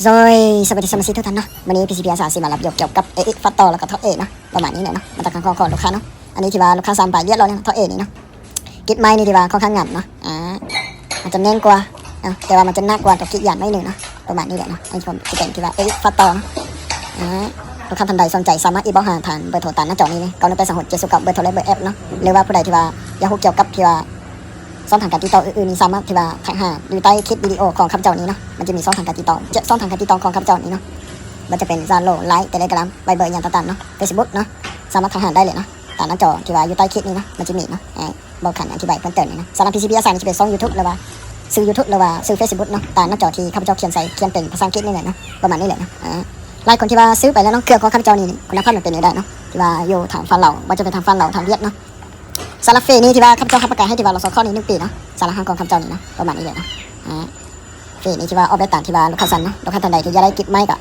ໂດຍ ສະບາຍດີສະມາຊິກທຸກທ່ານເນາະ, ມື້ນີ້ ພີຊີພີ ອາສາຊິມາລະບຽວກ່ຽວກັບ ເອ ເອ ຟາກຕໍ່ ແລ້ວກໍ ເທາະເອ ເນາະ, ປະມານນີ້ແຫຼະເນາະ. ມາຈາກການຂໍຂອງລູກຄ້າເນາະ, ອັນນີ້ທີ່ວ່າລູກຄ້າສັ່ງໄປລຽບຮ້ອຍແລ້ວເນາະ, ເທາະເອນີ້ເນາະ. ກິດໄມ້ນີ້ທີ່ວ່າຄ່ອນຂ້າງງາມເນາະ, ອາ ມັນຈະແໜ້ນກວ່າເນາະ, ແຕ່ວ່າມັນຈະໜັກກວ່າຕົວກິດຢາງໜ້ອຍໜຶ່ງເນາະ, ປະມານນີ້ແຫຼະເນາະ. ອັນນີ້ຈະເປັນທີ່ວ່າ ເອ ເອ ຟາກຕໍ່ ເນາະ, ອາ ລູກຄ້າທ່ານໃດສົນໃຈສາມາດອິນບັອກຫາທາງເບີໂທຕາມໜ້າຈໍນີ້ເລີຍ ເກົ້າໜຶ່ງແປດສາມຫົກເຈັດສູນເກົ້າ ເບີໂທ ແລະ ເບີແອັບເນາະ, ຫຼືວ່າຜູ້ໃດທີ່ວ່າຢາກຮູ້ກ່ຽວກັບທີ່ວ່າ ຊ່ອງທາງການຕິດຕໍ່ອື່ນໆນີ້ ສາມາດທີ່ວ່າທັກຫາຢູ່ໃຕ້ຄລິບວິດີໂອຂອງຂ້າພະເຈົ້ານີ້ເນາະ. ມັນຈະມີຊ່ອງທາງການຕິດຕໍ່ເຈັດຊ່ອງທາງການຕິດຕໍ່ຂອງຂ້າພະເຈົ້ານີ້ເນາະ, ບໍ່ວ່າຈະເປັນ Zalo, Line, Telegram, Viber ຫຍັງຕ່າງໆເນາະ, Facebook ເນາະ, ສາມາດທັກຫາໄດ້ເລີຍເນາະ, ຕາມໜ້າຈໍທີ່ວ່າຢູ່ໃຕ້ຄລິບນີ້ເນາະ, ມັນຈະມີເນາະ. ເອີ ບໍ່ຂັນອະທິບາຍເພີ່ມເຕີມນີ້ເນາະ. ສຳລັບ ພີຊີພີ ອາສານີ້ຈະເປັນຊ່ອງ YouTube ຫຼືວ່າຊື່ YouTube ຫຼືວ່າຊື່ Facebook ເນາະ, ຕາມໜ້າຈໍທີ່ຂ້າພະເຈົ້າຂຽນໃສ່ ຂຽນເປັນພາສາອັງກິດນີ້ແຫຼະເນາະ, ປະມານນີ້ແຫຼະເນາະ. ເອີ ຫຼາຍຄົນທີ່ວ່າຊື້ໄປແລ້ວເນາະ, ເຄື່ອງຂອງຂ້າພະເຈົ້ານີ້ ຄຸນນະພາບມັນເປັນແນວໃດເນາະ, ທີ່ວ່າຢູ່ທາງຝັ່ງລາວ ບໍ່ວ່າຈະເປັນທາງຝັ່ງລາວ ທາງຫວຽດເນາະ. ສຳລັບເຟນີ້ທີ່ວ່າຂ້າພະເຈົ້າຮັບປະກັນໃຫ້ທີ່ວ່າລະຊອ ຂໍ້ນີ້ໜຶ່ງປີເນາະ, ສາລະຫາງຂອງຂ້າພະເຈົ້ານີ້ເນາະ, ປະມານນີ້ແຫຼະເນາະ. ເຟນີ້ທີ່ວ່າອອກແບບຕາມທີ່ວ່າລູກຄ້າສັ່ງເນາະ, ລູກຄ້າທ່ານໃດທີ່ຢາກໄດ້ກິດໄມ້ກ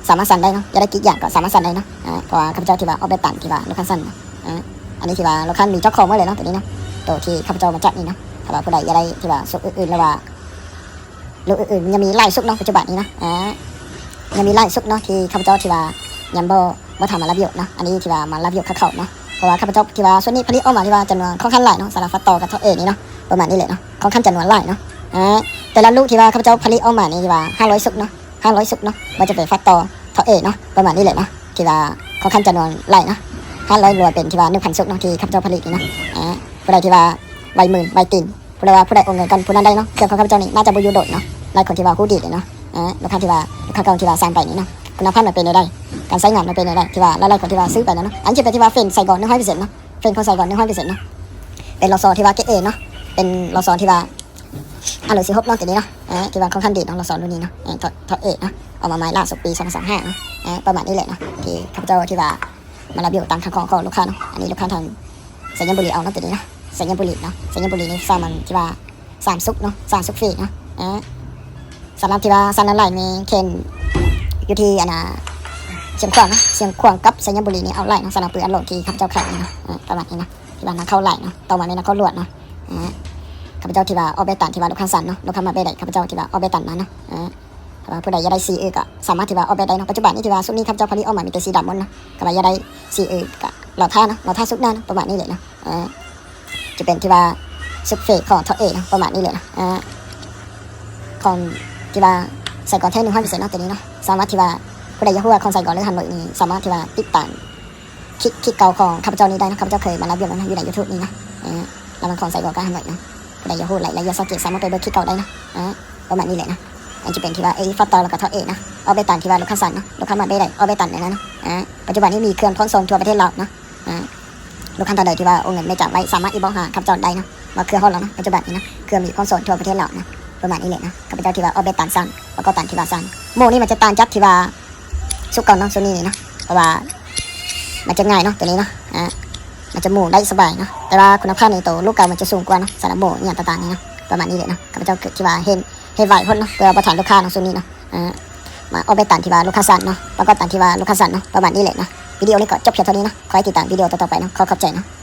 ໍສາມາດສັ່ງໄດ້ເນາະ, ຢາກໄດ້ກິດຢາງກໍສາມາດສັ່ງໄດ້ເນາະ, ເພາະວ່າຂ້າພະເຈົ້າທີ່ວ່າອອກແບບຕາມທີ່ວ່າລູກຄ້າສັ່ງເນາະ. ອັນນີ້ທີ່ວ່າລູກຄ້າມີເຈົ້າຂອງໝົດເລີຍເນາະ, ໂຕທີ່ຂ້າພະເຈົ້າມາຈັດນີ້ເນາະ, ຖ້າວ່າຜູ້ໃດຢາກໄດ້ທີ່ວ່າຊຸກອື່ນໆ ຫຼືວ່າ ລູກອື່ນໆ ຍັງມີຫຼາຍຊຸກເນາະ, ປັດຈຸບັນນີ້ເນາະ ອາ ຍັງມີຫຼາຍຊຸກເນາະ ທີ່ຂ້າພະເຈົ້າທີ່ວ່າຍັງບໍ່ ບໍ່ທັນມາລາວວິວເນາະ. ອັນນີ້ທີ່ວ່າມາລາວວິວຄ່າວໆເນາະ, ເພາະວ່າຂ້າພະເຈົ້າທີ່ວ່າຊຸກນີ້ຜະລິດອອກມາທີ່ວ່າຈຳນວນຄ່ອນຂ້າງຫຼາຍເນາະ, ສຳລັບຟາກຕໍ່ກັບເທາະເອນີ້ເນາະ, ປະມານນີ້ແຫຼະເນາະ, ຄ່ອນຂ້າງຈຳນວນຫຼາຍເນາະ. ອາ ແຕ່ລະລູກທີ່ວ່າຂ້າພະເຈົ້າຜະລິດອອກມານີ້ທີ່ວ່າຫ້າຮ້ອຍຊຸກເນາະ, ຫ້າຮ້ອຍຊຸກເນາະ, ບໍ່ວ່າຈະເປັນຟາກຕໍ່ ເທາະເອເນາະ, ປະມານນີ້ແຫຼະເນາະ, ທີ່ວ່າຄ່ອນຂ້າງຈຳນວນຫຼາຍເນາະ, ຫ້າຮ້ອຍລວມເປັນທີ່ວ່າໜຶ່ງພັນຊຸກເນາະ ທີ່ຂ້າພະເຈົ້າຜະລິດນີ້ເນາະ. ອາ ຜູ້ໃດທີ່ວ່າໄວມືນໄວຕີນ ຜູ້ໃດວ່າຜູ້ໃດໂອນເງິນກ່ອນຜູ້ນັ້ນໄດ້ເນາະ, ເຄື່ອງຂອງຂ້າພະເຈົ້ານີ້ໜ້າຈະບໍ່ຢູ່ດົນເນາະ. ຫຼາຍຄົນທີ່ວ່າຮູ້ດີເລີຍເນາະ, ເອີ ລູກຄ້າທີ່ວ່າ ລູກຄ້າເກົ່າທີ່ວ່າສັ່ງໄປນີ້ເນາະ, ຄຸນນະພາບມັນເປັນແນວໃດ, ການໃຊ້ງານມັນເປັນແນວໃດ, ທີ່ວ່າຫຼາຍໆຄົນທີ່ວ່າຊື້ໄປແລ້ວເນາະ. ອັນນີ້ເປັນທີ່ວ່າເຟນໄຊກອນໜຶ່ງຮ້ອຍເປີເຊັນເນາະ, ເຟນຂອງໄຊກອນໜຶ່ງຮ້ອຍເປີເຊັນເນາະ, ເປັນລໍຊໍທີ່ວ່າເກຣດເອເນາະ, ເປັນລໍຊໍທີ່ວ່າ ອາໂລຊິຫົກເນາະ ຕົວນີ້ເນາະ, ເອີ ທີ່ວ່າຄ່ອນຂ້າງດີເນາະ, ລໍຊໍລຸ້ນນີ້ເນາະ, ເອີ ເທາະ ເທາະເອເນາະ, ອອກມາໃໝ່ລ່າສຸດປີສອງພັນຊາວຫ້າເນາະ, ເອີ ປະມານນີ້ແຫຼະເນາະ, ທີ່ຂ້າພະເຈົ້າທີ່ວ່າ ມາລາວວິວຕາມຄຳຂອງຂອງລູກຄ້າເນາະ. ອັນນີ້ລູກຄ້າທາງໄຊຍະບູລີເອົາເນາະ ຕົວນີ້ເນາະ, ໄຊຍະບູລີເນາະ, ໄຊຍະບູລີນີ້ສາມອັນທີ່ວ່າ ສາມຊຸກເນາະ, ສາມຊຸກຟຣີເນາະ. ເອີ ສຳລັບທີ່ວ່າຊັ້ນອອນລາຍນີ້ເຂດຢູ່ທີ່ອັນນ່າ ຊຽງຂວາງເນາະ, ຊຽງຂວາງກັບໄຊຍະບູລີນີ້ເອົາຫຼາຍເນາະ, ສຳລັບປືນອັນໂຫຼດທີ່ຂ້າພະເຈົ້າຂາຍນີ້ເນາະ, ເອີ ປະມານນີ້ເນາະ, ທີ່ວ່ານຳເຂົ້າຫຼາຍເນາະ, ຕໍ່ມາແມ່ນນຳເຂົ້າຫຼວດເນາະ. ເອີ ຂ້າພະເຈົ້າທີ່ວ່າອອກແບບຕາມທີ່ວ່າລູກຄ້າສັ່ງເນາະ, ລູກຄ້າມັກແບບໃດ ຂ້າພະເຈົ້າທີ່ວ່າອອກແບບຕາມນັ້ນເນາະ. ເອີ ຖ້າວ່າຜູ້ໃດຢາກໄດ້ສີອື່ນກໍສາມາດທີ່ວ່າອອກແບບໄດ້ເນາະ. ປັດຈຸບັນນີ້ທີ່ວ່າຊຸກນີ້ຂ້າພະເຈົ້າຜະລິດອອກມາມີແຕ່ສີດຳໝົດເນາະ, ຖ້າວ່າຢາກໄດ້ສີອື່ນກໍລໍຖ້າເນາະ, ລໍຖ້າຊຸກໜ້າເນາະ, ປະມານນີ້ແຫຼະເນາະ. ເອີ ຈະເປັນທີ່ວ່າຊຸກເຟຂອງເທາະເອເນາະ, ປະມານນີ້ແຫຼະເນາະ, ເອີ ຂອງທີ່ວ່າໄຊກອນແທ້ໜຶ່ງຮ້ອຍເປີເຊັນເນາະ ຕົວນີ້ເນາະ. ສາມາດທີ່ວ່າຜູ້ໃດຢາກຮູ້ວ່າຂອງໄຊກອນຫຼືຫັ້ນເບີນີ້ ສາມາດທີ່ວ່າຕິດຕາມ ຄລິບ ຄລິບເກົ່າຂອງຂ້າພະເຈົ້ານີ້ໄດ້ເນາະ, ຂ້າພະເຈົ້າເຄີຍມາລາວວິວນຳຢູ່ໃນຢູທູບນີ້ເນາະ. ເອີ ລະຫວ່າງຂອງໄຊກອນກັບຫັ້ນເບີເນາະ, ຜູ້ໃດຢາກຮູ້ລາຍລະອຽດຊັດເຈນ ສາມາດໄປເບິ່ງຄລິບເກົ່າໄດ້ເນາະ. ເອີ ປະມານນີ້ແຫຼະເນາະ. ອັນຈະເປັນທີ່ວ່າ ເອ ຟາກຕໍ່ ແລ້ວກໍເທາະເອເນາະ, ອອກແບບຕາມທີ່ວ່າລູກຄ້າສັ່ງເນາະ, ລູກຄ້າມັກແບບໃດ ອອກແບບຕາມແນວນັ້ນເນາະ. ເອີ ປັດຈຸບັນນີ້ມີເຄື່ອງຂົນສົ່ງທົ່ວປະເທດລາວເນາະ. ເອີ ລູກຄ້າທ່ານໃດທີ່ວ່າໂອນເງິນແມ່ຈາງໄວ້ ສາມາດອິນບັອກຫາຂ້າພະເຈົ້າໄດ້ເນາະ, ວ່າເຄື່ອງຮອດແລ້ວເນາະ, ປັດຈຸບັນນີ້ເນາະ, ເຄື່ອງມີຂົນສົ່ງທົ່ວປະເທດລາວເນາະ. ປະມານນີ້ແຫຼະເນາະ, ຂ້າພະເຈົ້າທີ່ວ່າອອກແບບຕາມສັ່ງ ປະກອບຕາມທີ່ວ່າສັ່ງ. ໝູ່ນີ້ມັນຈະຕ່າງຈາກທີ່ວ່າຊຸກເກົ່າເນາະ, ຊຸກນີ້ນີ້ເນາະ, ເພາະວ່າມັນຈະງ່າຍເນາະ ຕົວນີ້ເນາະ, ອາ ມັນຈະໝູ່ໄດ້ສະບາຍເນາະ. ແຕ່ວ່າຄຸນນະພາບໃນໂຕລູກເກົ່າມັນຈະສູງກວ່າເນາະ, ສຳລັບໝູ່ອີ່ຫຍັງຕ່າງໆນີ້ເນາະ, ປະມານນີ້ແຫຼະເນາະ. ຂ້າພະເຈົ້າທີ່ວ່າເຮັດ ເຮັດໄວໂພດເນາະ ເພື່ອບໍ່ທັນລູກຄ້າເນາະ, ຊຸກນີ້ເນາະ. ມາອອກແບບຕາມທີ່ວ່າລູກຄ້າສັ່ງເນາະ, ປະກອບຕາມທີ່ວ່າລູກຄ້າສັ່ງເນາະ, ປະມານນີ້ແຫຼະເນາະ. ວິດີໂອນີ້ກໍຈົບພຽງເທົ່ານີ້ເນາະ, ຂໍໃຫ້ຕິດຕາມວິດີໂອຕໍ່ໆໄປເນາະ, ຂໍຂອບໃຈເນາະ.